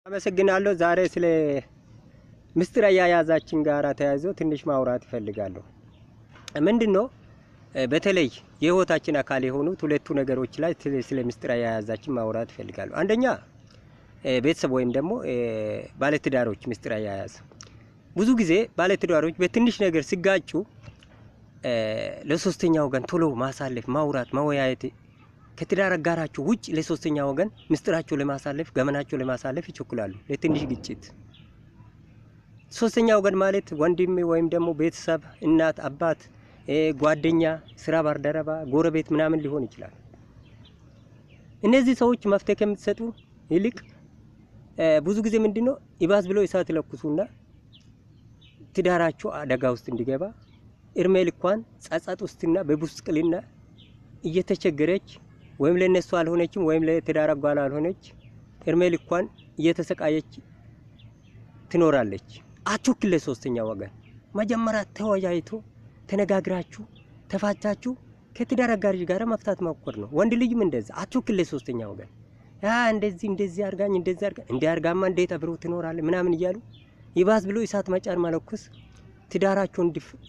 አመሰግናለሁ። ዛሬ ስለ ምስጢር አያያዛችን ጋር ተያይዞ ትንሽ ማውራት እፈልጋለሁ። ምንድን ነው፣ በተለይ የህይወታችን አካል የሆኑት ሁለቱ ነገሮች ላይ ስለ ምስጢር አያያዛችን ማውራት እፈልጋለሁ። አንደኛ ቤተሰብ ወይም ደግሞ ባለትዳሮች ምስጢር አያያዝ። ብዙ ጊዜ ባለትዳሮች በትንሽ ነገር ሲጋጩ ለሶስተኛ ወገን ቶሎ ማሳለፍ፣ ማውራት፣ መወያየት፣ ከትዳር አጋራቸው ውጭ ለሶስተኛ ወገን ምስጢራቸው ለማሳለፍ፣ ገመናቸው ለማሳለፍ ይቸኩላሉ። ለትንሽ ግጭት ሶስተኛ ወገን ማለት ወንድም ወይም ደግሞ ቤተሰብ፣ እናት፣ አባት፣ ጓደኛ፣ ስራ ባልደረባ፣ ጎረቤት ምናምን ሊሆን ይችላል። እነዚህ ሰዎች መፍትሄ ከምትሰጡ ይልቅ ብዙ ጊዜ ምንድነው ይባስ ብሎ እሳት ይለኩሱና ትዳራቸው አደጋ ውስጥ እንዲገባ፣ እድሜ ልኳን ጸጸት ውስጥና በጉስቁልና እየተቸገረች፣ ወይም ለነሱ አልሆነችም ወይም ለትዳር አጋሯ አልሆነች፣ እድሜ ልኳን እየተሰቃየች ትኖራለች። አትወክል ለሶስተኛ ወገን። መጀመሪያ ተወያይቶ፣ ተነጋግራችሁ፣ ተፋታችሁ ከትዳር አጋርሽ ጋር መፍታት መሞከር ነው። ወንድ ልጅም እንደዛ፣ አትወክል ለሶስተኛ ወገን። ያ እንደዚህ እንደዚህ አርጋኝ፣ እንደዚህ አርጋ፣ እንዲህ አርጋማ እንዴት አብሮ ትኖራለህ ምናምን እያሉ ይባስ ብሎ እሳት መጫር፣ መለኮስ ትዳራቸው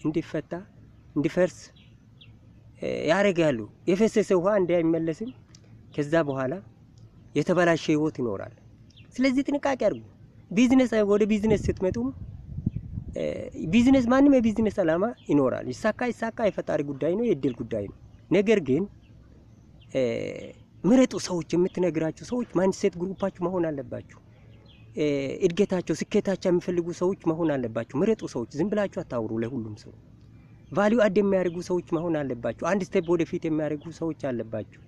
እንዲፈታ፣ እንዲፈርስ ያደርጋሉ። የፈሰሰ ውሃ እንዳይመለስም ከዛ በኋላ የተበላሸ ህይወት ይኖራል። ስለዚህ ጥንቃቄ አድርጉ። ቢዝነስ፣ ወደ ቢዝነስ ስትመጡም ቢዝነስ፣ ማንም የቢዝነስ ዓላማ ይኖራል። ይሳካ ይሳካ የፈጣሪ ጉዳይ ነው፣ የእድል ጉዳይ ነው። ነገር ግን ምረጡ። ሰዎች፣ የምትነግራቸው ሰዎች mindset group ኣችሁ መሆን አለባችሁ። እድገታቸው፣ ስኬታቸው የሚፈልጉ ሰዎች መሆን አለባችሁ። ምረጡ ሰዎች፣ ዝም ብላችሁ አታውሩ ለሁሉም ሰው። Value add የሚያደርጉ ሰዎች መሆን አለባችሁ። አንድ step ወደፊት የሚያደርጉ ሰዎች አለባችሁ።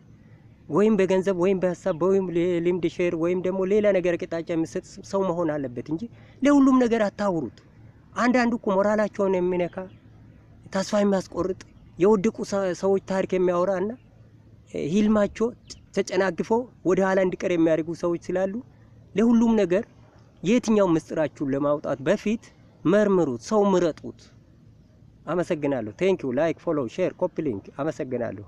ወይም በገንዘብ ወይም በሀሳብ ወይም ልምድ share ወይም ደግሞ ሌላ ነገር አቅጣጫ የሚሰጥ ሰው መሆን አለበት እንጂ ለሁሉም ነገር አታውሩት። አንዳንዱ እኮ ሞራላቸውን የሚነካ፣ ተስፋ የሚያስቆርጥ፣ የወደቁ ሰዎች ታሪክ የሚያወራ እና ህልማቸው ተጨናግፎ ወደ ኋላ እንዲቀር የሚያደርጉ ሰዎች ስላሉ ለሁሉም ነገር የትኛው ምስጢራችሁን ለማውጣት በፊት መርምሩት፣ ሰው ምረጡት። አመሰግናለሁ። Thank you. Like፣ follow፣ share፣ copy link። አመሰግናለሁ።